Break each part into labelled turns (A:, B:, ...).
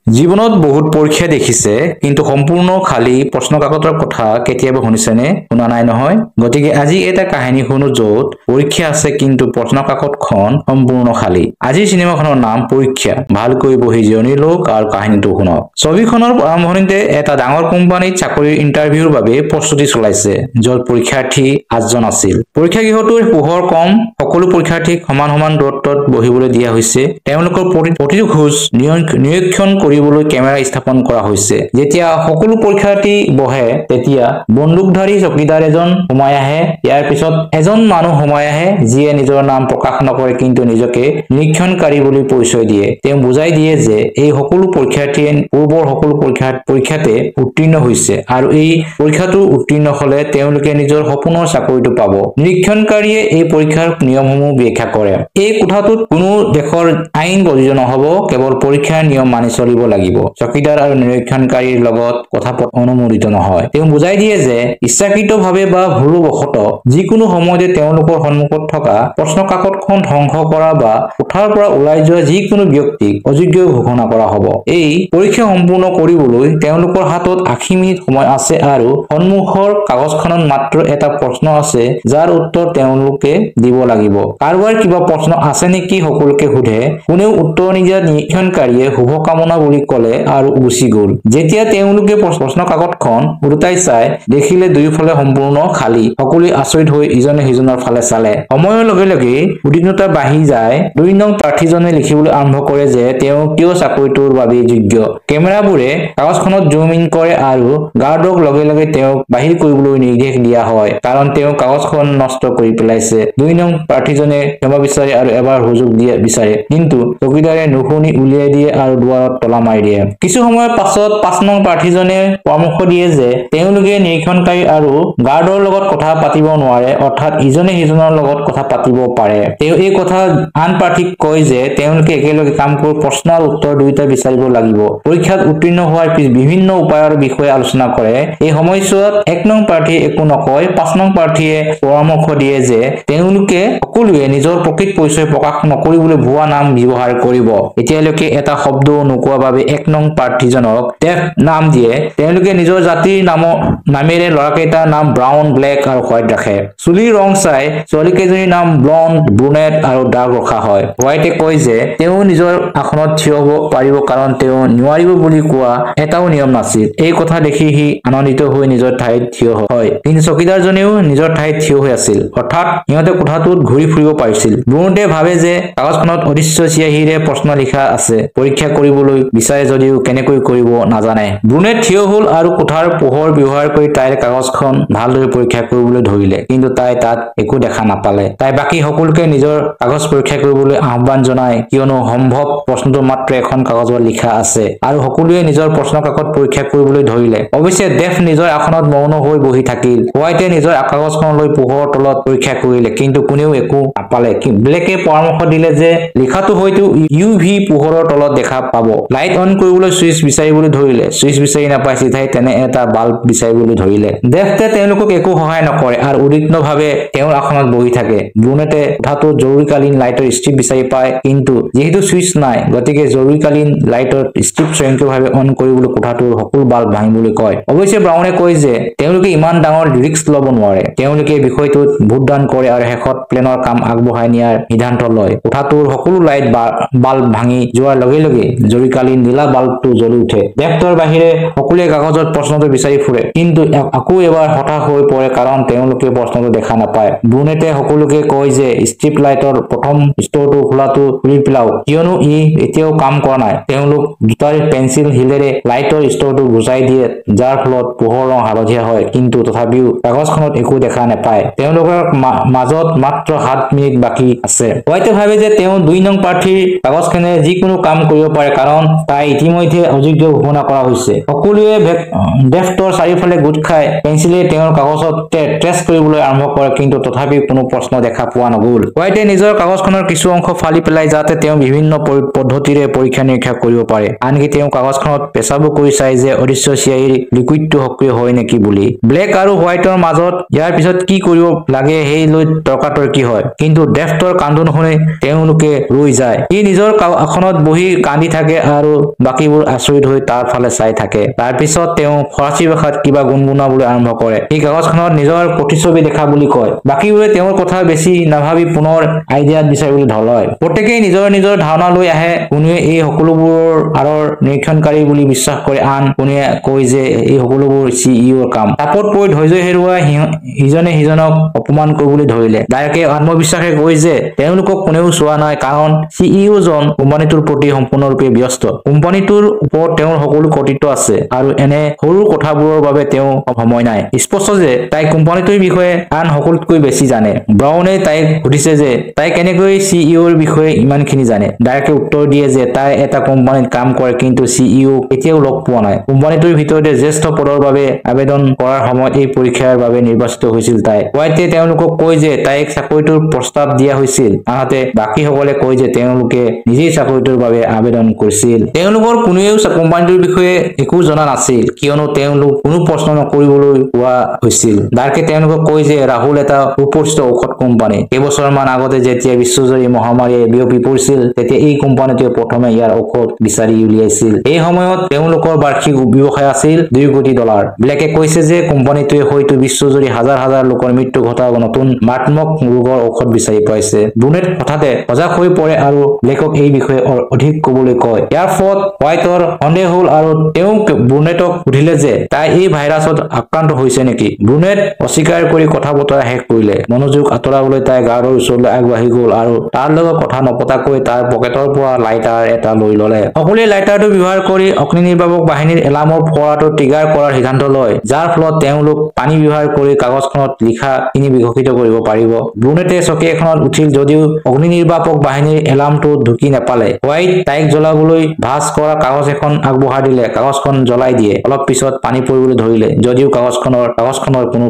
A: জীৱনত বহুত পৰীক্ষা দেখিছে, কিন্তু সম্পূৰ্ণ খালী প্ৰশ্নকাকতৰ কথা কেতিয়াবা শুনিছেনে? শুনা নাই নহয়? গতিকে আজি এটা কাহিনী শুনো য'ত পৰীক্ষা আছে কিন্তু প্ৰশ্নকাকতখন সম্পূৰ্ণ খালী। আজিৰ চিনেমাখনৰ নাম পৰীক্ষা। ভালকৈ বহি জিৰণি লওক আৰু কাহিনীটো শুনক। ছবিখনৰ আৰম্ভণিতে এটা ডাঙৰ কোম্পানীত চাকৰিৰ ইণ্টাৰভিউৰ বাবে প্ৰস্তুতি চলাইছে, য'ত পৰীক্ষাৰ্থী 8জন আছিল। পৰীক্ষাগৃহটোৰ পোহৰ কম, সকলো পৰীক্ষাৰ্থীক সমান সমান দূৰত্বত বহিবলৈ দিয়া হৈছে। তেওঁলোকৰ প্ৰতিটো খোজ নিৰীক্ষণ কৰিবলৈ কেমেৰা স্থাপন কৰা হৈছে। যেতিয়া সকলো পৰীক্ষাৰ্থী বহে, তেতিয়া বন্দুকধাৰী চকীদাৰ এজন সোমাই আহে। ইয়াৰ পিছত এজন মানুহ সোমাই আহে যিয়ে নিজৰ নাম প্ৰকাশ নকৰে কিন্তু নিজকে নিৰীক্ষণকাৰী বুলি পৰিচয় দিয়ে। তেওঁ বুজাই দিয়ে যে এই সকলো পৰীক্ষাৰ্থীয়ে পূৰ্বৰ সকলো পৰীক্ষাতে উত্তীৰ্ণ হৈছে আৰু এই পৰীক্ষাটো উত্তীৰ্ণ হলে তেওঁলোকে নিজৰ সপোনৰ চাকৰিটো পাব। নিৰীক্ষণকাৰীয়ে এই পৰীক্ষাৰ নিয়মসমূহ ব্যাখ্যা কৰে। এই কোঠাটোত কোনো দেশৰ আইন প্ৰযোজ্য নহব, কেৱল পৰীক্ষাৰ নিয়ম মানি চলিব লাগিব। চকীদাৰ আৰু নিৰীক্ষণকাৰীৰ লগত কথা অনুমোদিত নহয়। তেওঁ বুজাই দিয়ে যে ইচ্ছাকৃতভাৱে বা ভুলবশতঃ যিকোনো সময়তে তেওঁলোকৰ সন্মুখত থকা প্ৰশ্নকাকতখন ধ্বংস কৰা বা কোঠাৰ পৰা ওলাই যোৱা যিকোনো ব্যক্তিক অযোগ্য ঘোষণা কৰা হ'ব। এই পৰীক্ষা সম্পূৰ্ণ কৰিবলৈ তেওঁলোকৰ হাতত 80 মিনিট সময় আছে আৰু সন্মুখৰ কাগজখনত মাত্ৰ এটা প্ৰশ্ন আছে যাৰ উত্তৰ তেওঁলোকে দিব লাগিব। কাৰোবাৰ কিবা প্ৰশ্ন আছে নেকি সকলোকে সোধে। কোনেও উত্তৰ নিদিয়াত নিৰীক্ষণকাৰীয়ে শুভকামনা বুলি ক'লে আৰু গুচি গ'ল। যেতিয়া তেওঁলোকে প্ৰশ্নকাকতখন ওলোটাই চাই দেখিলে দুয়োফালে সম্পূৰ্ণ খালী। সকলোৱে আচৰিত হৈ ইজনে সিজনৰ ফালে চালে। সময়ৰ লগে লগে উদ্বিগ্নতা বাঢ়ি যায়। 2 নং প্ৰাৰ্থীজনে লিখিবলৈ আৰম্ভ কৰে যে তেওঁ কিয় চাকৰিটোৰ বাবে যোগ্য। কেমেৰাবোৰে কাগজখনত জুম ইন কৰে আৰু গাৰ্ডক লগে লগে তেওঁক বাহিৰ কৰিবলৈ নিৰ্দেশ দিয়া হয়, কাৰণ তেওঁ কাগজখন নষ্ট কৰি পেলাইছে। 2 নং প্ৰাৰ্থীজনে ক্ষমা বিচাৰে আৰু এবাৰ সুযোগ দিয়ে বিচাৰে, কিন্তু চকীদাৰে নুশুনি উলিয়াই দিয়ে আৰু দুৱাৰত তলা মাৰি দিয়ে। কিছু সময়ৰ পাছত 5 নং প্ৰাৰ্থীজনে পৰামৰ্শ দিয়ে যে তেওঁলোকে নিৰীক্ষণকাৰী আৰু গাৰ্ডৰ লগত কথা পাতিব নোৱাৰে, অৰ্থাৎ ইজনে সিজনৰ লগত কথা পাতিব পাৰে। তেওঁ এই কথা আন প্ৰাৰ্থীক কয় যে তেওঁলোকে একেলগে কাম কৰি প্ৰশ্ন আৰু উত্তৰ দুয়োটা বিচাৰিব লাগিব। পৰীক্ষাত উত্তীৰ্ণ হোৱাৰ বিভিন্ন উপায়ৰ বিষয়ে আলোচনা কৰে। এই সময়ছোৱাত 1 নং প্ৰাৰ্থীয়ে একো নকয়। 5 নং প্ৰাৰ্থীয়ে পৰামৰ্শ দিয়ে যে তেওঁলোকে সকলোৱে নিজৰ প্ৰকৃত পৰিচয় প্ৰকাশ নকৰিবলৈ ভুৱা নাম ব্যৱহাৰ কৰিব। এতিয়ালৈকে এটা শব্দও নোকোৱা বাবে 1 নং প্ৰাৰ্থীজনক ডেফ নাম দিয়ে। তেওঁলোকে নিজৰ জাতিৰ নামেৰে ল'ৰাকেইটাৰ নাম ব্ৰাউন, ব্লেক আৰু হোৱাইট ৰাখে। চুলিৰ ৰং চাই ছোৱালীকেইজনীৰ নাম ব্লণ্ড, ব্ৰুনেট আৰু ডাৰ্ক ৰখা হয়। হোৱাইটে কয় যে তেওঁ নিজৰ আসনত থিয় হ'ব পাৰিব, কাৰণ তেওঁ নোৱাৰিব বুলি কোৱা এটাও নিয়ম নাছিল। এই কথা দেখি সি আনন্দিত হৈ নিজৰ ঠাইত থিয় হয়। কিন্তু চকীদাৰজনেও নিজৰ ঠাইত থিয় হৈ আছিল, অৰ্থাৎ সিহঁতে কোঠাটোত ঘূৰি ফুৰিব পাৰিছিল। ব্ৰুনেটে ভাবে যে কাগজখনত অদৃশ্য চিয়াহীৰে প্ৰশ্ন লিখা আছে। পৰীক্ষা কৰিবলৈ বিচাৰে যদিও কেনেকৈ কৰিব নাজানে। ব্ৰুনেট থিয় হ'ল আৰু কোঠাৰ পোহৰ ব্যৱহাৰ কৰি তাইৰ কাগজখন ভালদৰে পৰীক্ষা কৰিবলৈ ধৰিলে, কিন্তু তাই তাত একো দেখা নাপালে। তাই বাকী সকলোকে নিজৰ কাগজ পৰীক্ষা কৰিবলৈ আহ্বান জনায়, কিয়নো সম্ভৱ প্ৰশ্নটো মাত্ৰ এখন কাগজত লিখা আছে, আৰু সকলোৱে নিজৰ প্ৰশ্ন কাকত পৰীক্ষা কৰিবলৈ ধৰিলে। অৱশ্যে ডেফ নিজৰ আসনত মৌন হৈ বহি থাকিল। হোৱাইটে নিজৰ কাগজখন লৈ পোহৰৰ তলত পৰীক্ষা কৰিলে, কিন্তু কোনেও একো নাপালে। ব্লেকে পৰামৰ্শ দিলে যে লিখাটো হয়তো ইউ ভি পোহৰৰ তলত দেখা পাব। লাইট অন কৰিবলৈ চুইচ বিচাৰিবলৈ ধৰিলে। চুইচ বিচাৰি নাপাই চিধাই তেনে এটা বাল্ব বিচাৰিবলৈ ধৰিলে। ডেফটে তেওঁলোকক একো সহায় নকৰে আৰু উদ্বিগ্নভাৱে তেওঁৰ আসনত বহি থাকে। ব্ৰুনেটে কোঠাটোত জৰুৰীকালীন লাইটৰ ষ্ট্ৰিপ বিচাৰি পায়, কিন্তু যিহেতু চুইচ নাই, গতিকে জৰুৰীকালীন লাইটৰ ষ্ট্ৰিপ স্বয়ংক্ৰিয়ভাৱে অন কৰিবলৈ কোঠাটোৰ সকলো বাল্ব ভাঙিবলৈ কয়। অৱশ্যে ব্ৰাউনে কয় যে তেওঁলোকে ইমান ডাঙৰ ৰিস্ক ল'ব নোৱাৰে। তেওঁলোকে বিষয়টোত ভোটদান কৰে আৰু শেষত প্লেনৰ কাম আগবঢ়াই নিয়াৰ সিদ্ধান্ত লয়। কোঠাটোৰ সকলো লাইট বাল্ব ভাঙি যোৱাৰ লগে লগে জৰুৰীকালীন নীলা বাল্বটো জ্বলি উঠে। ডেফটৰ বাহিৰে সকলোৱে কাগজত প্ৰশ্নটো বিচাৰি ফুৰে, কিন্তু আকৌ এবাৰ হতাশ হৈ পৰে কাৰণ তেওঁলোকে প্ৰশ্নটো দেখা নাপায়। ব্ৰুনেটে সকলোকে কয় যে ষ্ট্ৰিপ লাইটৰ প্ৰথম স্তৰটো খোলাটো খুলি পেলাওক, কিয়নো ই এতিয়াও কাম কৰা নাই। তেওঁলোক দুটাৰ পেঞ্চিল শিলেৰে লাইটৰ স্তৰটো গুচাই দিয়ে, যাৰ ফলত পোহৰ ৰং হালধীয়া হয়, কিন্তু তথাপিও কাগজখনত একো দেখা নাপায়। তেওঁলোকৰ মাজত মাত্ৰ 7 মিনিট বাকী আছে। হোৱাইটে ভাবে যে তেওঁ 2 নং প্ৰাৰ্থীৰ কাগজখনে যিকোনো কাম কৰিব পাৰে, কাৰণ তাই ইতিমধ্যে অযোগ্য ঘোষণা কৰা হৈছে। সকলোৱে ডেফটৰ চাৰিওফালে গোট খাই পেঞ্চিলে তেওঁৰ কাগজত ট্ৰেচ কৰিবলৈ আৰম্ভ কৰে, কিন্তু তথাপিও কোনো প্ৰশ্ন দেখা পোৱা নগ'ল। হোৱাইটে নিজৰ কাগজখনৰ কিছু অংশ ফালি পেলাই যাতে তেওঁ বিভিন্ন পদ্ধতিৰে পৰীক্ষা নিৰীক্ষা কৰিব পাৰে। আনকি তেওঁ কাগজখনত পেচাবো কৰি চাই যে অদৃশ্য চিয়াহীৰ লিকুইডটো সক্ৰিয় হয় নেকি বুলি। ব্লেক আৰু হোৱাইটৰ মাজত ইয়াৰ পিছত কি কৰিব লাগে সেই লৈ তৰ্কাতৰ্কি হয়, কিন্তু ডেফটৰ কান্দোন শুনি তেওঁলোকে ৰৈ যায়। সি নিজৰ আসনত বহি কান্দি থাকে আৰু বাকীবোৰ আচৰিত হৈ তাৰ ফালে চাই থাকে। তাৰ পিছত তেওঁ ফৰাচী ভাষাত কিবা গুণগুণাবলৈ আৰম্ভ কৰে। সি কাগজখনত নিজৰ প্ৰতিচ্ছবি দেখা বুলি কয়। বাকীবোৰে তেওঁৰ কথা বেছি নাভাবি পুনৰ আইডিয়া বিচাৰিবলৈ ধৰে। প্ৰত্যেকেই নিজৰ নিজৰ ধাৰণা লৈ আহে। কোনোৱে এই সকলোবোৰৰ আঁৰৰ নিৰীক্ষণকাৰী বুলি বিশ্বাস কৰে, আন কোনোৱে কয় যে এই সকলোবোৰ চিইঅ'ৰ কাম। চাপত পৰি ধৈৰ্য হেৰুৱাই ইজনে সিজনক অপমান কৰিবলৈ ধৰিলে। ডাৰ্কে আত্মবিশ্বাসেৰে কয় যে তেওঁলোকক কোনেও চোৱা নাই, কাৰণ চিইঅ'জন কোম্পানীটোৰ প্ৰতি সম্পূৰ্ণৰূপে ব্যস্ত। কোম্পানীটোৰ ওপৰত তেওঁৰ সকলো কৰ্তৃত্ব আছে আৰু এনে সৰু কথাবোৰৰ বাবে তেওঁৰ সময় নাই। স্পষ্ট যে তাই কোম্পানীটোৰ বিষয়ে আন সকলোতকৈ বেছি জানে। ব্ৰাউনে তাইক সুধিছে যে তাই কেনেকৈ চিইঅ'ৰ বিষয়ে ইমানখিনি জানে। ডাৰ্কে উত্তৰ দিয়ে যে তাই এটা কোম্পানীত কাম কৰে, কিন্তু চিইঅ' কেতিয়াও লগ পোৱা নাই। কোম্পানীটোৰ ভিতৰতে জ্যেষ্ঠ পদৰ বাবে আবেদন কৰাৰ সময়ত এই পৰীক্ষাৰ বাবে নিৰ্বাচিত হৈছিল তাই। হোৱাইটে তেওঁলোকক কয় যে তাইক চাকৰিটোৰ প্ৰস্তাৱ দিয়া হৈছিল, আনহাতে বাকীসকলে কয় যে তেওঁলোকে নিজেই চাকৰিটোৰ বাবে আবেদন কৰিছিল। তেওঁলোকৰ কোনেও কোম্পানীটোৰ বিষয়ে একো জনা নাছিল, কিয়নো তেওঁলোক কোনো প্ৰশ্ন নকৰিবলৈ কোৱা হৈছিল। ডাৰ্কে তেওঁলোকক কয় যে ৰাহুল এটা সুপৰিচিত ঔষধ কোম্পানী। কেইবছৰমান আগতে যেতিয়া বিশ্বজুৰি মহামাৰীয়ে বিয়পি পৰিছিল, তেতিয়া এই কোম্পানীটোৱে প্ৰথমে ইয়াৰ ঔষধ বিচাৰি উলিয়াইছিল। এই সময়ত তেওঁলোকৰ বাৰ্ষিক ব্যৱসায় আছিল $2 কোটি। ব্লেকে কৈছে যে কোম্পানীটোৱে হয়তো বিশ্বজুৰি হাজাৰ হাজাৰ লোকৰ মৃত্যু ঘটা নতুন মাৰাত্মক ৰোগৰ ঔষধ বিচাৰি পাইছে। ব্ৰুনেট হঠাতে সজাগ হৈ পৰে আৰু ব্লেকক এই বিষয়ে অধিক কবলৈ কয়। ইয়াৰ ফলত হোৱাইটৰ সন্দেহ হ'ল আৰু তেওঁ ব্ৰুনেটক সুধিলে যে তাই এই ভাইৰাছত আক্ৰান্ত হৈছে নেকি। ব্ৰুনেট অস্বীকাৰ কৰি কথা বতৰা শেষ কৰিলে। মনোযোগ আঁতৰাবলৈ তাই গাৰ্ডৰ ওচৰলৈ আগবাঢ়ি গ'ল আৰু তাৰ লগত কথা নপতাকৈ তাৰ পকেটৰ পৰা লাইটাৰ এটা লৈ ল'লে। সকলোৱে লাইটাৰটো ব্যৱহাৰ কৰি অগ্নি নিৰ্বাপক বাহিনীৰ এলাৰ্মৰ ফোঁৱাৰাটো ট্ৰিগাৰ কৰাৰ সিদ্ধান্ত লয়, যাৰ ফলত তেওঁলোক পানী ব্যৱহাৰ কৰি কাগজখনত লিখাখিনি বিকশিত কৰিব পাৰিব। ব্ৰুনেটে চকী এখনত উঠিল যদিও অগ্নি নিৰ্বাপক বাহিনীৰ এলাৰ্মটো ঢুকি নাপালে। হোৱাইট তাইক জ্বলাবলৈ ভাঁজ কৰা কাগজ এখন আগবঢ়াই দিলে। কাগজখন জ্বলাই দিয়ে। অলপ পিছত পানী পৰিবলৈ ধৰিলে যদিও কাগজখনৰ কোনো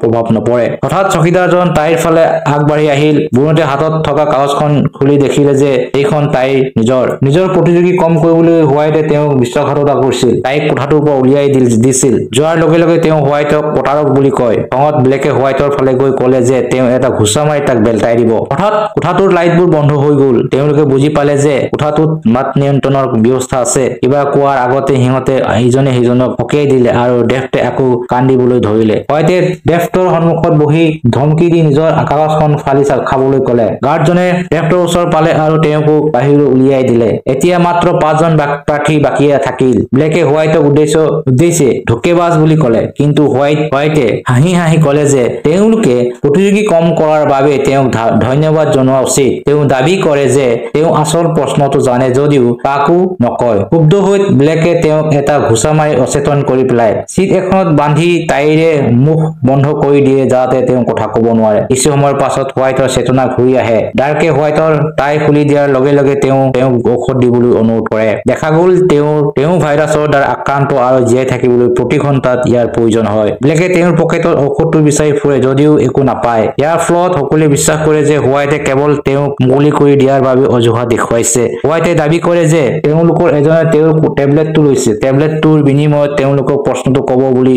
A: প্ৰভাৱ নপৰে। হঠাৎ চকীদাৰজন তাইৰ ফালে আগবাঢ়ি আহিল। ব্ৰুনেটে হাতত থকা কাগজখন খুলি দেখিলে যে এইখন তাইৰ নিজৰ। নিজৰ প্ৰতিযোগী কম কৰিবলৈ হোৱাইটে তেওঁক বিশ্বাসঘাতকতা কৰিছিল। তাইক কোঠাটোৰ পৰা উলিয়াই দিছিল। যোৱাৰ লগে লগে তেওঁ হোৱাইটক প্ৰতাৰক বুলি কয়। খঙত ব্লেকে হোৱাইটৰ ফালে গৈ ক'লে যে তেওঁ এটা ঘোচা মাৰি তাক বেলটাই দিব। হঠাৎ কোঠাটোৰ লাইটবোৰ বন্ধ হৈ গ'ল। তেওঁলোকে বুজি পালে যে কোঠাটোত মাত নিয়ন্ত্ৰণৰ ব্যৱস্থা আছে। কিবা কোৱাৰ আগতে সিহঁতে ইজনে সিজনক সকীয়াই দিলে আৰু ডেফটে আকৌ কান্দিবলৈ ধৰিলে। হোৱাইটে ডেফটৰ সন্মুখত বহি ধমকি দি নিজৰ কাগজখন ফালি খাবলৈ ক'লে। গাৰ্ডজনে ডেফটৰ ওচৰ পালে আৰু তেওঁকো বাহিৰলৈ উলিয়াই দিলে। এতিয়া মাত্ৰ 5জন প্ৰাৰ্থী বাকী থাকিল। ব্লেকে হোৱাইটক উদ্দেশ্যে ধোকেবাজ বুলি ক'লে, কিন্তু হোৱাইটে হাঁহি হাঁহি ক'লে যে তেওঁলোকে প্ৰতিযোগী কম কৰাৰ বাবে তেওঁক ধন্যবাদ জনোৱা উচিত। তেওঁ দাবী কৰে যে তেওঁ আচল প্ৰশ্নটো জানে যদিও কাকো নকয়। ক্ষুব্ধ হৈ ব্লেকে তেওঁক এটা ঘোচা মাৰি অচেতন কৰি পেলায়। চিট এখনত বান্ধি তাইৰে মুখ বন্ধ কৰি দিয়ে যাতে তেওঁ কথা ক'ব নোৱাৰে। কিছু সময়ৰ পাছত হোৱাইটৰ চেতনা ঘূৰি আহে। ডাৰ্কে হোৱাইটৰ টাই খুলি দিয়াৰ লগে লগে তেওঁ তেওঁক ঔষধ দিবলৈ অনুৰোধ কৰে। দেখা গ'ল তেওঁ ভাইৰাছৰ দ্বাৰা আক্ৰান্ত আৰু জীয়াই থাকিবলৈ প্ৰতি ঘণ্টাত ইয়াৰ প্ৰয়োজন হয়। ব্লেকে তেওঁৰ পকেটত ঔষধটো বিচাৰি ফুৰে যদিও একো নাপায়। ইয়াৰ ফলত সকলোৱে বিশ্বাস কৰে যে হোৱাইটে কেৱল তেওঁক মুকলি কৰি দিয়াৰ বাবে অজুহাত দেখুৱাইছে। হোৱাইটে দাবী কৰে যে তেওঁলোকৰ এজনে তেওঁৰ টেবলেটটো লৈছে। টেবলেটটোৰ বিনিময়ত তেওঁলোকক প্ৰশ্নটো ক'ব বুলি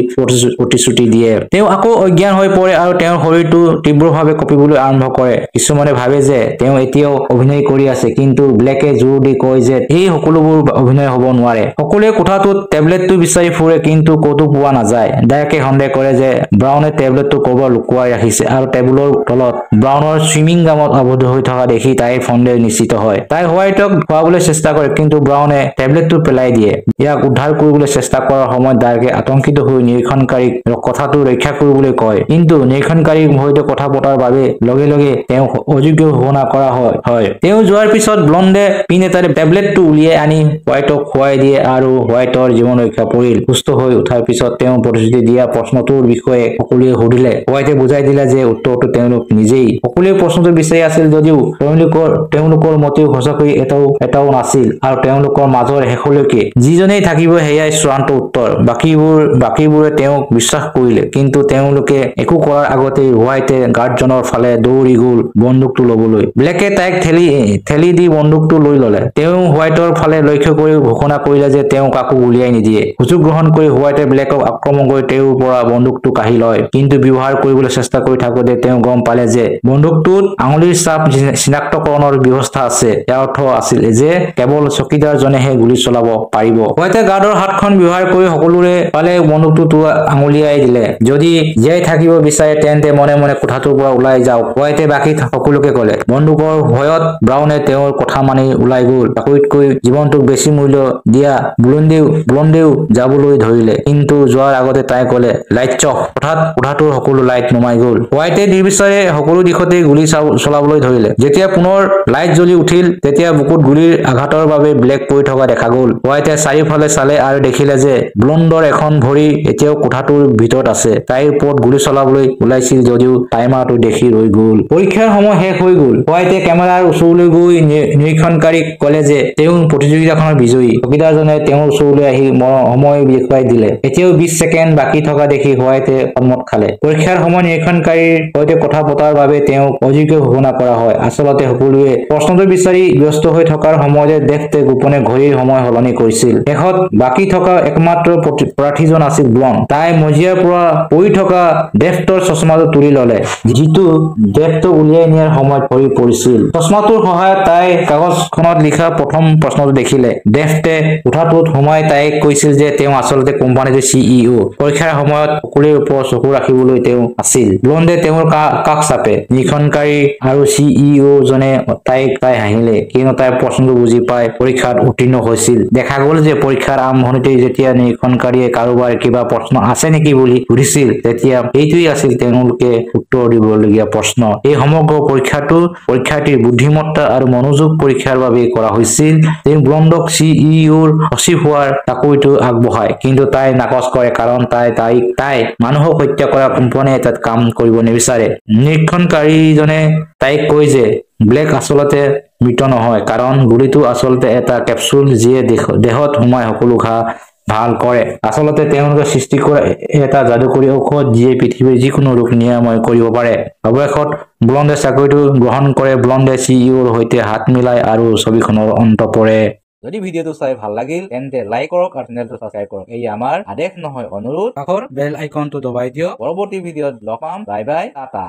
A: প্ৰতিশ্ৰুতি দিয়ে। তেওঁ আকৌ অজ্ঞান হৈ পৰে আৰু তেওঁৰ শৰীৰটো তীব্ৰভাৱে কঁপিবলৈ আৰম্ভ কৰে। কিছুমানে ভাবে যে তেওঁ এতিয়াও অভিনয় কৰি আছে, কিন্তু ব্লেকে জোৰ দি কয় যে এই সকলোবোৰ অভিনয় হ'ব নোৱাৰে। সকলোৱে কোঠাটোত টেবলেটটো বিচাৰি ফুৰে, কিন্তু ক'তো পোৱা নাযায়। ডাৰ্কে সন্দেহ কৰে যে ব্ৰাউনে টেবলেটটো ক'ৰবাত লুকুৱাই ৰাখিছে আৰু টেবুলৰ তলত ব্ৰাউনৰ চুইমিং গামত আবদ্ধ হৈ থকা দেখি তাইৰ সন্দেহ নিশ্চিত হয়। তাই হোৱাইটক খুৱাবলৈ চেষ্টা কৰে, কিন্তু ব্ৰাউনে টেবলেটটো পেলাই দিয়ে। ইয়াক উদ্ধাৰ কৰিবলৈ চেষ্টা কৰাৰ সময়ত ডাৰ্কে আতংকিত হৈ নিৰীক্ষণকাৰীক কথাটো ৰক্ষা কৰিবলৈ কয়, কিন্তু নিৰীক্ষণকাৰীৰ সৈতে কথা পতাৰ বাবে লগে লগে তেওঁক অযোগ্য ঘোষণা কৰা হয়। তেওঁ যোৱাৰ পিছত ব্লণ্ডে পিন এটাৰে টেবলেটটো উলিয়াই আনি হোৱাইটক খুৱাই দিয়ে আৰু হোৱাইটৰ জীৱন ৰক্ষা পৰিল। সুস্থ হৈ উঠাৰ পিছত তেওঁ প্ৰতিশ্ৰুতি দিয়া প্ৰশ্নটোৰ বিষয়ে সকলোৱে সুধিলে। হোৱাইটে বুজাই দিলে যে উত্তৰটো তেওঁলোক নিজেই। সকলোৱে প্ৰশ্নটো বিচাৰি আছিল যদিও তেওঁলোকৰ মতেও সঁচাকৈ এটাও নাছিল আৰু তেওঁলোকৰ মাজৰ শেষলৈকে যিজনেই থাকিব সেয়াই চূড়ান্ত উত্তৰ। বাকীবোৰে তেওঁক বিশ্বাস কৰিলে, কিন্তু তেওঁলোকে একো কৰাৰ আগতেই হোৱাইটে গাৰ্ডজনৰ ফালে দৌৰি গ'ল বন্দুকটো ল'বলৈ। ব্লেকে তাইক ঠেলি দি বন্দুকটো লৈ ল'লে। তেওঁ হোৱাইটৰ ফালে লক্ষ্য কৰি ঘোষণা কৰিলে যে তেওঁ কাকো গুলীয়াই নিদিয়ে। সুযোগ গ্ৰহণ কৰি হোৱাইটে ব্লেকক আক্ৰমণ কৰি তেওঁৰ পৰা বন্দুকটো কাঢ়ি লয়। কিন্তু ব্যৱহাৰ কৰিবলৈ চেষ্টা কৰি থাকোঁতে তেওঁ গম পালে যে বন্দুকটোত আঙুলিৰ ছাপ চিনাক্তকৰণৰ ব্যৱস্থা আছে। ইয়াৰ অৰ্থ আছিল যে কেৱল চকীদাৰজনেহে গুলী চলাব পাৰিব। হোৱাইটে গাৰ্ডৰ হাতখন ব্যৱহাৰ কৰি সকলোৰে ফালে বন্দুকটো আঙুলিয়াই দিলে। যদি জীয়াই থাকিব বিচাৰে তেন্তে মনে মনে কোঠাটোৰ পৰা ওলাই যাওক, হোৱাইটে বাকী সকলোকে ক'লে। বন্দুকৰ ভয়ত ব্ৰাউনে তেওঁৰ কথা মানি ওলাই গ'ল। চাকৰিতকৈ জীৱনটোক বেছি মূল্য দিয়া ব্লণ্ডেও যাবলৈ ধৰিলে। কিন্তু যোৱাৰ আগতে তাই ক'লে, লাইটছ অফ। হঠাৎ কোঠাটোৰ সকলো লাইট নুমাই গ'ল। হোৱাইটে নিৰ্বিচাৰে সকলো দিশতে গুলী চলাবলৈ ধৰিলে। যেতিয়া পুনৰ লাইট জ্বলি উঠিল তেতিয়া বুকুত গুলীৰ আঘাতৰ বাবে ব্লেক পৰি থকা দেখা গ'ল। হোৱাইটে চাৰিওফালে চালে আৰু দেখিলে যে ব্লণ্ডৰ এখন ভৰি এতিয়াও কোঠাটোৰ ভিতৰত আছে। তাইৰ ওপৰত গুলী চলাবলৈ ওলাইছিল যদিও টাইমাৰটো দেখি ৰৈ গ'ল। পৰীক্ষাৰ সময় শেষ হৈ গ'ল। হোৱাইটে কেমেৰাৰ ওচৰলৈ গৈ নিৰীক্ষণকাৰীক ক'লে যে তেওঁ প্ৰতিযোগিতাখনৰ বিজয়ী। চকীদাৰজনে তেওঁৰ ওচৰলৈ আহি সময় দেখুৱাই দিলে। এতিয়াও 20 ছেকেণ্ড বাকী থকা দেখি হোৱাইটে সন্মত খালে। পৰীক্ষাৰ সময়ত নিৰীক্ষণকাৰীৰ সৈতে কথা পতাৰ বাবে তেওঁক অযোগ্য ঘোষণা কৰা হয়। আচলতে সকলোৱে প্ৰশ্নটো বিচাৰি ব্যস্ত হৈ থকাৰ সময়তে ডেফটে গোপনে ঘড়ীৰ সময় সলনি কৰিছিল। শেষত বাকী থকা একমাত্ৰ প্ৰাৰ্থীজন আছিল ব্লণ্ড। তাই মজিয়াৰ পৰা পৰি থকা ডেফটৰ চশমাটো তুলি ললে, যিটো ডেফটো উলিয়াই নিয়াৰ সময়ত ভৰি পৰিছিল। চশমাটোৰ সহায়ত তাই কাগজখনত লিখা প্ৰথম প্ৰশ্নটো দেখিলে। ডেফটে কোঠাটোত সোমাই তাইক কৈছিল যে তেওঁ আচলতে কোম্পানীটোৰ CEO। পৰীক্ষাৰ সময়ত সকলোৰে ওপৰত চকু ৰাখিবলৈ তেওঁ আছিল। ব্লণ্ডে তেওঁৰ কাষ চাপে। নিৰীক্ষণকাৰী আৰু CEO জনে তাইক তাই হাঁহিলে, কিয়নো তাই প্ৰশ্নটো বুজি পাই পৰীক্ষাত উত্তীৰ্ণ হৈছিল। দেখা গ'ল যে পৰীক্ষাৰ আৰম্ভণিতে যেতিয়া নিৰীক্ষণকাৰীয়ে কাৰোবাৰ কিবা প্ৰশ্ন আছে নেকি বুলি সুধিছিল, তেতিয়া এইটোৱেই আছিল তেওঁলোকে উত্তৰ দিবলগীয়া প্ৰশ্ন। এই সমগ্ৰ পৰীক্ষাটো পৰীক্ষাৰ্থীৰ বুদ্ধিমত্তা আৰু মনোযোগ পৰীক্ষাৰ বাবে কৰা হৈছিল। তেওঁ ব্লণ্ডক CEOৰ সচিব হোৱাৰ চাকৰিটো আগবঢ়ায়, কিন্তু তাই নাকচ কৰে কাৰণ তাই মানুহক হত্যা কৰা কোম্পানী এটাত কাম কৰিব নিবিচাৰে। নিৰীক্ষণকাৰীজনে তাইক কয় যে ব্লেক আচলতে মৃত নহয়, কাৰণ গুলীটো আচলতে এটা কেপচুল যিয়ে দেহত সোমাই সকলো ঘাঁ ভাল কৰে। আচলতে তেওঁলোকে সৃষ্টি কৰা এটা যাদুকৰী ঔষধ যিয়ে পৃথিৱীৰ যিকোনো ৰোগ নিৰাময় কৰিব পাৰে। অৱশেষত ব্লণ্ডে চাকৰিটো গ্ৰহণ কৰে। ব্লণ্ডে CEOৰ সৈতে হাত মিলায় আৰু ছবিখনৰ অন্ত পৰে। যদি ভিডিঅ'টো চাই ভাল লাগিল তেন্তে লাইক কৰক আৰু চেনেলটো সাবস্ক্ৰাইব কৰক। এই আমাৰ আদেশ নহয় অনুৰোধ। কাষৰ বেল আইকনটো দবাই দিয়ক। পৰৱৰ্তী ভিডিঅ'ত লগ পাম। Bye bye, tata.